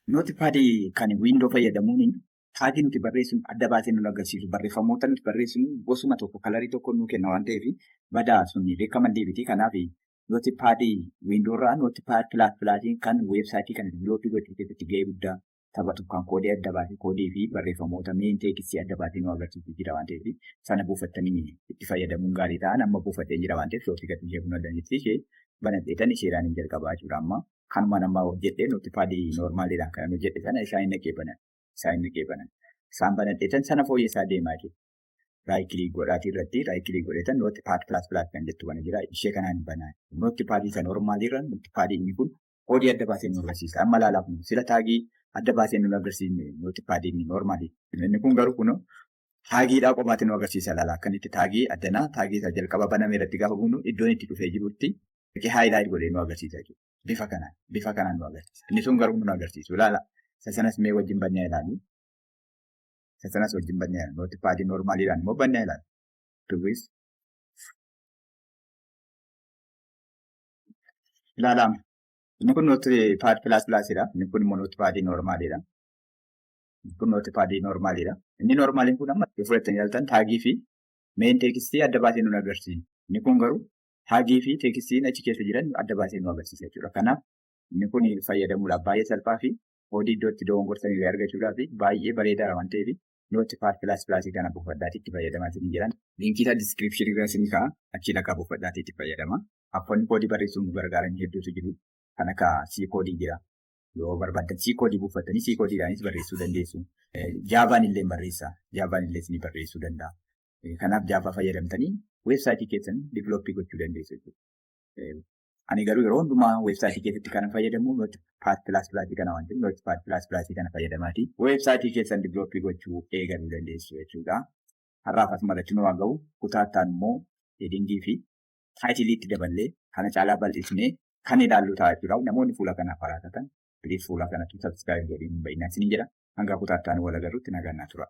Notepad kan Window fayyadamuun tagii nuti barreessinu adda baasee nu agarsiisu. Barreeffamoota nuti barreessinu gosuma tokko, colorii tokko nu kenna waan ta'eef badaa sun recommend miti. Kanaaf Notepad Window irraa Notepad plus plusiin kan weebsaayitii kana develop gochuu keessatti gahee guddaa taphatu, kan koodii adda baasee, koodii fi barreeffamoota main textii adda baasee nu agarsiisu jira waan ta'eef sana buufattanii itti fayyadamuun gaarii ta'a. Amma buufatee jira waan ta'eef shortcutii ishee kun dandeettii ishee banadheetan isheedhaan hin jalqabaa jechuudha amma. Kanuma nama hojjedhee Notepad normaliidhaan kan hojjedhe sana isaan naqee banan. Isaan naqee banan. Isaan banadheetan sana fooyyessaa deemaa jiru. Right click godhaatii irratti right click godhetan Notepad plus plus kan jettu kana jira. Ishee kanaan banaa. Notepadii isa normaliirra notepadii inni kun koodii adda baasee nu agarsiisa. Amma ilaalaa kun sila tagii adda baasee nu agarsiisne notepadii inni normalii. Inni kun garuu kun tagiidhaa qofaatti nu agarsiisa ilaalaa. Akkanitti tagii addanaa tagii isa jalqaba baname irratti gaafa buunu iddoon itti dhufee jirutti highlight godhee nu agarsiisa jechuudha. Bifa kanaan nu agarsiisa. Inni sun garuu nu agarsiisu. Ilaala. Isa sanas mee wajjin bannee ilaalu. Isa sanas wajjin bannee ilaalu. Notepadii normaliidhaan immoo bannee ilaalu. Dubbis. Ilaalaama. Inni kun Notepad plus plusidha. Inni kun immoo notepadii normaliidha. Inni kun notepadii normaliidha. Inni normaliin kun amma fudhattanii ilaaltan tagii fi main textii adda baasee nu agarsiisa. Inni kun garuu tagii fi textiin achi keessa jiran adda baasee nu agarsiisa jechuudha. Kanaaf inni kun fayyadamuudhaaf baay'ee salphaa fi koodii iddoo itti dogongortanii argachuudhaaf baay'ee bareedaadha waan ta'eef Notepad plus plusii kana buufadhaatii itti fayyadamaa isin jiran. Linkii isaa descriptionii irra isin kaa'a, achi dhaqaa buufadhaatii itti fayyadama. Appoonni koodii barreessuun nu gargaaran hedduutu jiru. Kan akka C codeii jira. Yoo barbaaddan C codeii buufattanii C codeiidhaanis barreessuu dandeessu. Javaan illee barreessa. Javaan illee isin barreessuu danda'a. Kanaaf Java fayyadamtanii weebsaayitii keessan develop gochuu dandeessu jechuudha. Ani garuu yeroo hundumaa weebsaayitii keessatti kan fayyadamu Notepad plus plusii kana waan ta'eef Notepad plus plusii kana fayyadamaati. Weebsaayitii keessan develop gochuu eegaluu dandeessu jechuudha. Har'aaf asuma irratti nu waan gahu, kutaa itti immoo headingii fi titleiitti daballee kana caalaa bal'isnee kan ilaallu ta'a jechuudha. Namoonni fuula kanaaf haaraa taatan, please, fuula kanatti subscribe godhuu hin bahinaa isiniin jedha. Hanga kutaa itti wal agarruutti nagaan naa tura.